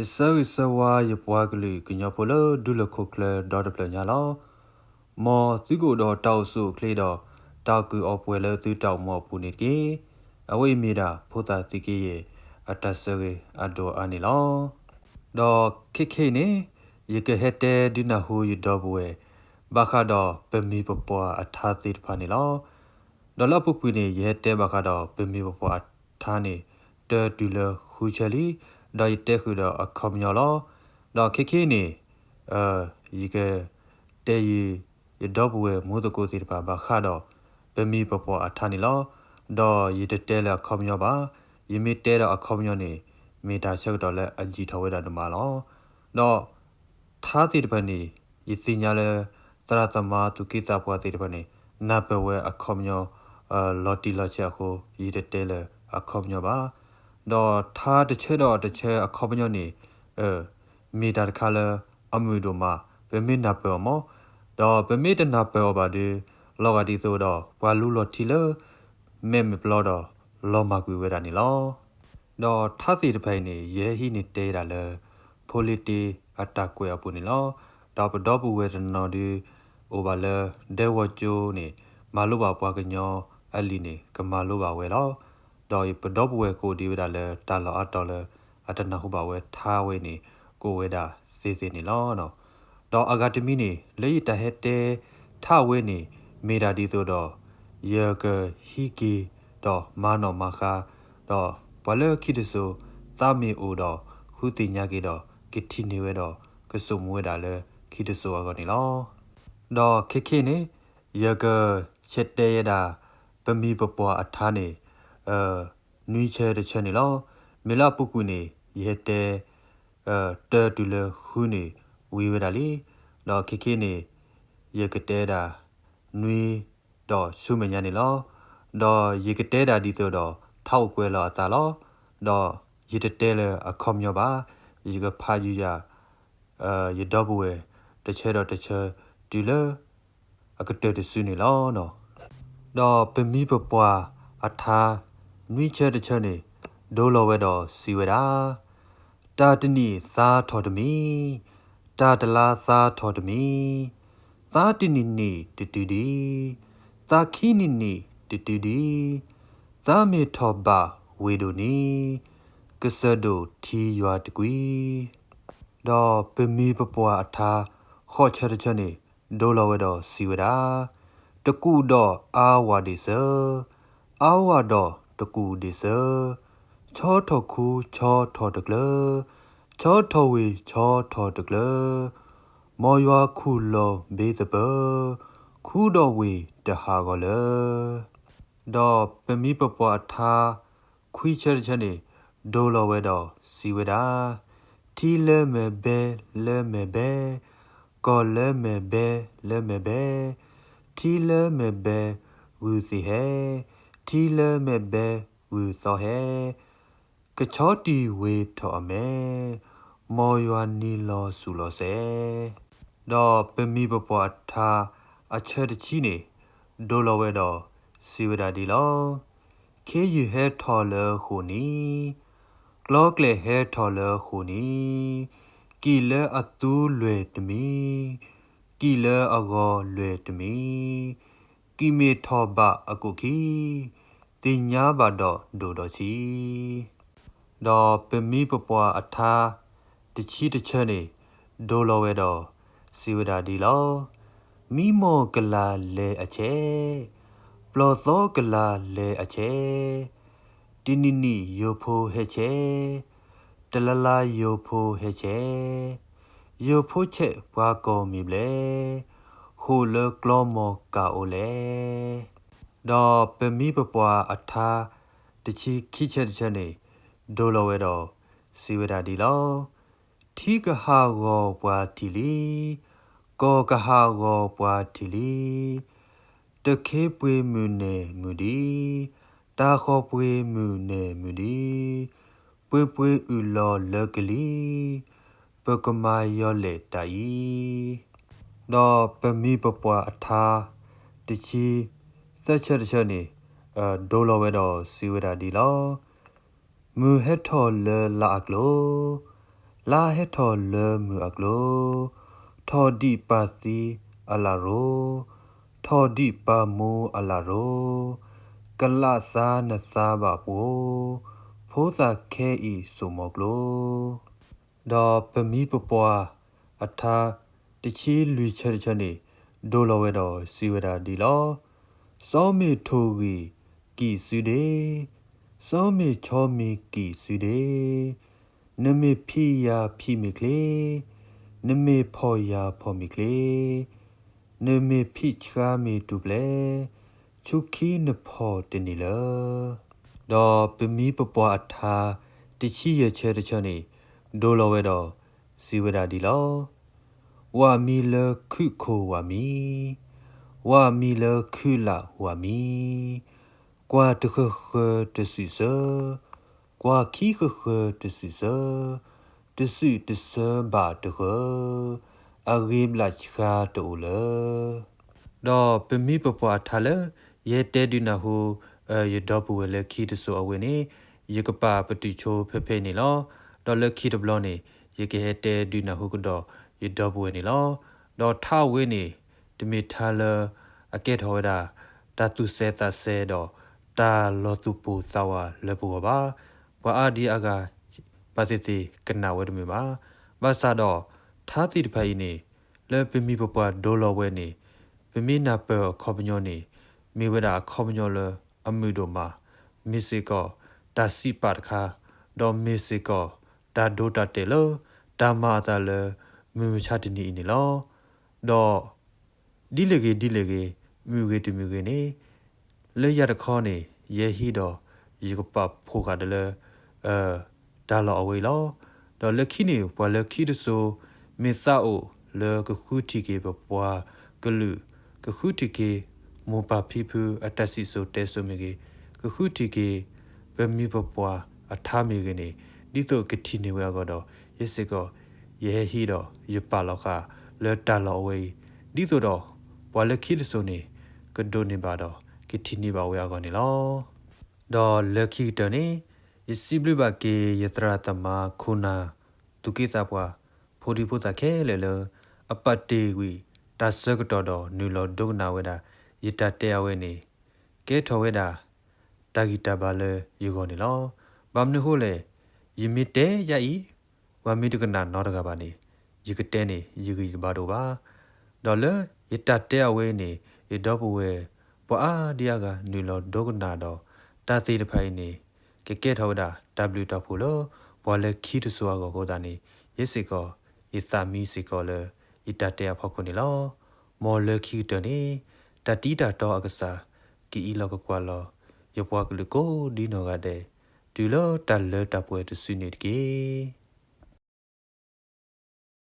ယဆၢဂ့ၤဆၢဝါယပှၤကလုာ်ကညီဖိလၢဒူလၢၢ်ခိၣ်ချၢဒီတဖျၢၣ်ညါလီၤ. မ်သုကအိၣ်ဒီးတၢ်အိၣ်ဆူၣ်အိၣ်ချ့ဒီး တၢ်ကူၣ်အီၣ်ပှဲၤလၢသုတၢ်အိၣ်မူအပူၤန့ၣ်တက့ၢ်. အဝဲအံၤမ့ၢ်ဒၣ်ဖိသၣ်သံက့ယဲၢ်အတၢ်ဆၢဂ့ၤအဒိၣ်အါန့ၣ်လီၤ. ဒီးခဲခဲအံၤန့ၣ် ယကဟဲတဲဒုးနၢ်ဟူယဒီပုၢ်ဝဲၢ် ဘၣ်ဃးဒီးပမိၢ်ပပှၢ်အထါသ့ၣ်တဖၣ်န့ၣ်လီၤ. ဒီးလၢအပူၤကွံာ်န့ၣ် ယဟဲတဲဘၣ်ဃးဒီးပမိၢ်ပပှၢ်အထါန့ၣ် တၢတုၤလၢဃုဆၢလံ, ဒီးယတဲဃုာ်ဒီးအခီပညီလီၤ. ဒီးခဲခဲအံၤန့ၣ် ယကတဲယ ယဒီပုၢ်ဝဲၢ်မူသကိးသ့ၣ်တဖၣ်ဘၣ်ဃးဒီး ပမိၢ်ပပှၢ်အထါန့ၣ်လီၤ. ဒီးယတတဲလၢအခီပညီဘၣ်. ယမ့ၢ်တဲဒီးအခီပညီန့ၣ် မ့ၢ်တၢ်ဆၢကတီၢ်လၢအယံာ်ထီၣ်ဝဲဒၣ်ဒိၣ်မးလီၤ. ဒီးထါသ့ၣ်တဖၣ်န့ၣ် ယသ့ၣ်ညါလၢ သရၣ်သမါသူၣ်က့သးပှၢ်သ့ၣ်တဖၣ်န့ၣ် နၢ်ပၢၢ်ဝဲအခီပညီ လီၤတံၢ်လီၤဆဲးအဃိ ယတတဲလၢအခီပညီဘၣ်. ဒီးထါတဆၢဒီးတဆၢအခီပညီန့ၣ် မ့ၢ်တၢ်တခါလၢအမုာ်ဒိၣ်မး ပမ့ၢ်နၢ်ပၢၢ်အီၤမး, ဒီးပမ့ၢ်တနၢ်ပၢၢ်အီၤဘၣ်ဒီး လီၤဂာ်ဒ်သိးဒီး ပှၤလူလီၤထံလၢ မဲးမ့ၢ်ပျီဒီး လီၤမၢ်ကွံာ်ဝဲဒၣ်န့ၣ်လီၤ. ဒီးထါသ့ၣ်တဖၣ်အံၤန့ၣ် ယဟဲဟံးန့ၢ်တဲဒၣ်လၢ ဖိလ့တ့အတၢ်ကွဲးအပူၤန့ၣ်လီၤ. ဒီးပဒီပုၢ်ဝဲၢ်တနီၤဒုး အိၣ်ဘၣ်လၢဒဲဝီၤကၠိန့ၣ် မၤလိဘၣ်ပှၤကညီအလံာ်န့ၣ် ကမၤလိဘၣ်ဝဲလီၤ. ဒီးပဒီပုၢ်ဝဲၢ်ကအိၣ်ဒံးဝဲဒၣ်လၢတၢ်လီၢ်အါတီၤလၢ အတနၢ်ဟူဘၣ်ဝဲထါဝဲန့ၣ် ကအိၣ်ဝဲဒၣ်သ့သ့ၣ်န့ၣ်လီၤ. ဒီးအဂၤတမံၤန့ၣ် လၢယတၢ်ဟဲတဲထါဝဲန့ၣ် မ့ၢ်ဒၣ်ဒ်သိးဒီး ယကဟံးက့ၤဒီးမၤနီၣ်မၤဃါ ဒီးပှၤလၢခံတစိၤ သးမ့ၢ်အိၣ်ဒီးဃုသ့ၣ်ညါက့ၤဒီး ကထံၣ်န့ၢ်ဝဲဒီး ကဆိကမိၣ်ဝဲဒၣ်လၢခံတစိၤအဂီၢ်န့ၣ်လီၤ. ဒီးခဲခဲအံၤန့ၣ် ယကဆဲးတဲယဲဒၣ် ပမိၢ်ပပှၢ်အထါန့ၣ် နွံဆၢတဆၢန့ၣ်လီၤ. မ့ၢ်လၢအပူၤကွံာ်န့ၣ် ယဟဲတဲ တၢတုၤလၢဃုန့ၣ် ဝံၤဝဲဒၣ်လံ. ဒီးခဲခဲအံၤန့ၣ် ယကတဲဒၣ် နွံဒီးဆူမဲာ်ညါန့ၣ်လီၤ. ဒီးယကတဲဒၣ်ဒ်သိးဒီး ထါအိၣ်ကွဲးလီၤအသးလီၤ. ဒီးယတတဲလၢအခီပညီဘၣ်. ယကဖးယုာ်ယၤ ယဒီပုၢ်ဝဲၢ် တဆၢဒီးတဆၢ တုၤလၢအကတၢၢ်တစုန့ၣ်လီၤ. ဒီးပမိၢ်ပပှၢ်အထါ နွံဆၢတဆၢန့ၣ် ဒိလီၤဝဲဒီးစံးဝဲဒၣ်, တၢ်တနံၣ်သါထီၣ်တမံၤ, တၢ်တလါသါထီၣ်တမံၤ, သါတနံၣ်နံၣ်တတုၤဒံး, သါခံနံၣ်နံၣ်တတုၤဒံး, သါမ့ၢ်ထီၣ်ဘၣ်ဝ့ၢ်ဒိၣ်န့ၣ်, ကစၢၢ်ဒိၣ်ထံယွၤတကွံ. ဒီးပမိၢ်ပပှၢ်အထါ ဃိးဆၢတဆၢန့ၣ် ဒိလီၤဝဲဒီးစံးဝဲဒၣ်, တကူၣ်ဒီးအါဝၣ်ဒံးစၢ, အါဝၣ်ဒီးတကူၣ်ဒံးစၢ, ဆီထီၣ်ခူဆီထီၣ်တကျၢ, ဆီထီၣ်ဝ့ၢ်ဆီထီၣ်တကျၢ, မ်ယွၤခူၣ်လီၤဘ့သပၢၤ, ခူဒီးဝ့ၢ်တဟးဂီၤလၢ ဒီးပမိၢ်ပပှၢ်အထါ ခွံဆၢတဆၢန့ၣ် ဒိလီၤဝဲဒီးစံးဝဲဒၣ်, ထံလၢမဲာ်ဘဲလၢမဲာ်ဘဲ, ကီၢ်လၢမဲာ်ဘဲလၢမဲာ်ဘဲ, ထံလၢမဲာ်ဘဲဂုၢ်သ့ၣ်ဟဲ, ထံလၢမဲာ်ဘဲဂုၢ်သီဟဲ, ကဆီတံၢ်ဝ့ၤထီၣ်အမဲ, မ်ယွၤနံၤလီၤဆူၣ်လီၤစဲး. ဒီးပမိၢ်ပပှၢ်အထါ အဆၢတဆံန့ၣ် ဒိလီၤဝဲဒီးစံးဝဲဒၣ်ဒ်လီၤ, ခ့ယုၢ်ဟဲထီၣ်လၢဃိာ်နံၤ, ကျီကျဲၢ်ဟဲထီၣ်လၢဃိာ်နံၤ, ကံၣ်လၢအသူလွဲၢ်တမံၤ, ကံၣ်လၢအဂီၤလွဲၢ်တမံၤ, ကံၣ်မ့ၢ်ထီၣ်ဘၣ်အကိၣ်ခံ, သ့ၣ်ညါဘၣ်ဒီးဒိၣ်ဒီးဆံး. ဒီးပမိၢ်ပပှၢ်အထါ တဆံတဆၢန့ၣ် ဒိလီၤဝဲဒီးစံးဝဲဒၣ်ဒ်လီၤ, မံမီၢ်ကလၤလဲၤအဆဲး, ပျီၢ်သီကလၤလဲၤအဆဲး, တနံၤနံၤယိၤဖိဟဲဆဲး, တလါလါယိၤဖိဟဲဆဲး, ယိၤဖိဆဲးပှၤကီၢ်မ့ၢ်ဘျဲၣ်, ဃိာ်လၢကျီမီၢ်ကၢ်အိၣ်လဲၣ်. ဒီးပမိၢ်ပပှၢ်အထါ တဆံခံဆၢတဆၢန့ၣ် ဒိလီၤဝဲဒီးစံးဝဲဒၣ်ဒ်လီၤ, ထံကဟးဂီၤပှၤထံၣ်လံ, ကီၢ်ကဟးဂီၤပှၤထံၣ်လံ, တခ့ပှ့ၤမုၢ်နဲၣ်မုၢ်ဒံး, တၢ်ဃီၤပှ့ၤမုၢ်နဲၣ်မုၢ်ဒံး, ပှ့ၤပှ့ၤအုၣ်လီၤလၢကလံၤ, ပကမၤယီၤလဲၣ်တၢ်အံၤ. ဒီးပမိၢ်ပပှၢ်အထါ တဆံသၢဆၢတဆၢန့ၣ် ဒိလီၤဝဲဒီးစံးဝဲဒၣ်ဒ်လီၤ, မုၢ်ဟဲထီၣ်လၢလါအကျိၤ, လါဟဲထီၣ်လၢမုၢ်အကျိၤ, ထီၣ်ဒံးပၢ်သံအလးရိ, ထီၣ်ဒံးပၢ်မူအလးရိ, ကလးသါနသါဘၣ်ပှိၤ, ဖိသၣ်ခဲအံၤစိာ်မီၤကျိၤ. ဒီးပမံၤပပှၢ်အထါတဆံလွံၢ်ဆၢတဆၢန့ၣ် ဒိလီၤဝဲဒီးစံးဝဲဒၣ်ဒ်လီၤ. စီၤမ့ၢ်ထိၣ်ဂံၢ်ကံၢ်စုဒ့, စီၤမ့ၢ်ဆီမံၤကံၢ်စုဒ့, နမ့ၢ်ဖံးယၤဖံးမ့ၢ်ချ့, နမ့ၢ်ဖီၣ်ယၤဖီၣ်မ့ၢ်ချ့, နမ့ၢ်ဖံးဆှါမ့ၢ်တူၢ်ပျဲၢ်, ဆူခံနဖီၣ်တန့ၢ်လၢၤ. ဒီးပမံၤပပှၢ်အထါတဆံယဲၢ်ဆၢတဆၢန့ၣ် ဒိလီၤဝဲဒီးစံးဝဲဒၣ်ဒ်လီၤ. ဝၤမံလၢခုၣ်ခိၣ်ဝၤမံ, ဝၤမံလၢခုၣ်လးဝၤမံ, ကွၢ်တဃၢၤဃၢၤတစုၣ်စၢ, ကွၢ်ခံဃၢၤဃၢၤတစုၣ်စၢ, တစုၣ်တစၢဘၣ်တဃၢၤ, အဂ့ၤဘျးဆှါတအိၣ်လၢၤ. ဒီးပမံၤပပှၢ်အထါလၢ ယဟဲတဲဒုးနၢ်ဟူ ယဒီပုၢ်ဝဲၢ်လၢခံတစိၤအဝဲန့ၣ် ယကပာ်ပတုာ်ဆိဖဲဖဲအံၤန့ၣ်လီၤ. ဒီးလၢခံတဘျီန့ၣ် ယကဟဲတဲဒုးနၢ်ဟူကဒီးယဒီပုၢ်ဝဲၢ်န့ၣ်လီၤ. ဒီးထါဝဲန့ၣ် တမ့ၢ်ထါလၢအကဲထီၣ်ဝဲဒၣ် တၢ်သူၣ်စဲးသးစဲဒီး တၢ်လီၤသူၣ်ပိၢ်သးဝးလၢပဂီၢ်ဘၣ်. ပှၤအါဒံအါဂၤ ဘၣ်သ့ၣ်သ့ၣ်ကနၣ်ဝဲတမုာ်ဘၣ်. ဘၣ်ဆၣ်ဒီး ထါသ့ၣ်တဖၣ်အံၤန့ၣ် လၢပမံၤပပှၢ်ဒိလီၤဝဲန့ၣ် ပမ့ၢ်နၢ်ပၢၢ်အခီပညီန့ၣ် မ့ၢ်ဝဲဒၣ်အခီပညီလၢအမုာ်ဒိၣ်မး, မ့ၢ်စ့ၢ်ကီးတၢ်စံးပာ်တခါ, ဒီးမ့ၢ်စ့ၢ်ကီးတၢ်ဒိတၢ်တဲာ်လၢ တၢ်မၤအသးလၢမုၢ်မဆါတနံၤအံၤန့ၣ်လီၤ. ဒီး ဒ်လဲၣ်ဂ့ၤဒ်လဲၣ်ဂ့ၤ, မုာ်ဂ့ၤတမုာ်ဂ့ၤန့ၣ် လၢယၤတခီန့ၣ် ယဲဟံးဒီး ယကပာ်ဖှိၣ်ဃာ်ဒီးလၢ တၢ်လီၢ်အဝဲအံၤလီၤ. ဒီးလၢခံန့ၣ် ပှၤလၢခံတစိၤ မ့ၢ်သးအိၣ်လၢကဃုထံၣ်က့ၤပပှၤကလုာ်, ကဃုထံၣ်က့ၤမိၢ်ပၢ်ဖံဖုအတၢ်စံၣ်စိၤတဲစိၤမ့ၢ်ဂ့ၤ, ကဃုထံၣ်က့ၤ ပမံၤပပှၢ်အထါမ့ၢ်ဂ့ၤန့ၣ် ဒ်သိးကထံၣ်န့ၢ်ဝဲအဂီၢ်ဒီး ယဲစ့ၢ်ကီး ယဟဲဟံးဒီးယပာ်လီၤဃာ်လၢတၢ်လီၢ်အဝဲအံၤ, ဒ်သိးဒီး ပှၤလၢခံတစိၤန့ၣ် ကဒိးန့ၢ်ဘၣ်ဒီး ကထံၣ်န့ၢ်ဘၣ်ဝဲအဂီၢ်န့ၣ်လီၤ. ဒီးလၢခံကတၢၢ်န့ၣ် ယစံးဘျုးဘၣ်က့ၤယသရၣ်သမါ ခိၣ်နၢ် သူၣ်က့သးပှၢ် ဖိဒံဖိသၣ်ခဲလၢာ်လၢ အပာ်တ့ၢ်ကွံာ်တၢ်ဆၢကတီၢ်ဒီးနုာ်လီၤဒိကနၣ်ဝဲဒၣ် ယတၢ်တဲအဝဲန့ၣ် ကဲထီၣ်ဝဲဒၣ် တၢ်ဂံၢ်တၢ်ဘါလၢယဂီၢ်န့ၣ်လီၤ. ဘၣ်မနုၤအဃိလဲၣ်, ယမ့ၢ်တဲယၤအံၤ ပှၤမ့ၢ်တကနၣ်နီတဂၤဘၣ်န့ၣ် ယကတဲန့ၣ် ယဂံၢ်ယဘါတအိၣ်ဘၣ်. ဒီးလၢယတၢ်တဲအဝဲအံၤန့ၣ် ယဒီပုၢ်ဝဲၢ် ပှၤအါဒံအါဂၤနုာ်လီၤဒိကနၣ်ဒီး တၢ်သ့ၣ်တဖၣ်အံၤန့ၣ် ကကဲထီၣ်ဝဲဒၣ်တၢ်ဘျုးတၢ်ဖှိၣ်လၢ ပှၤလၢခံတစိၤအဂီၢ်အဃိသတးန့ၣ် ယဲစ့ၢ်ကီး ယသးမံစ့ၢ်ကီးလၢ ယတၢ်တဲအဖီခိၣ်န့ၣ်လီၤ. မ်လၢခံကတၢၢ်န့ၣ် တၢ်တံၤတၢ်တီအကစၢ် ကအံးလီၤကကွၢ်လီၤ ယပှၤကလုာ်ကိးဒ်နီၢ်ဂၤဒဲး တုၤလၢတၢ်လၢတၢ်ပှဲၤတစုန့ၣ်တက့ၢ်.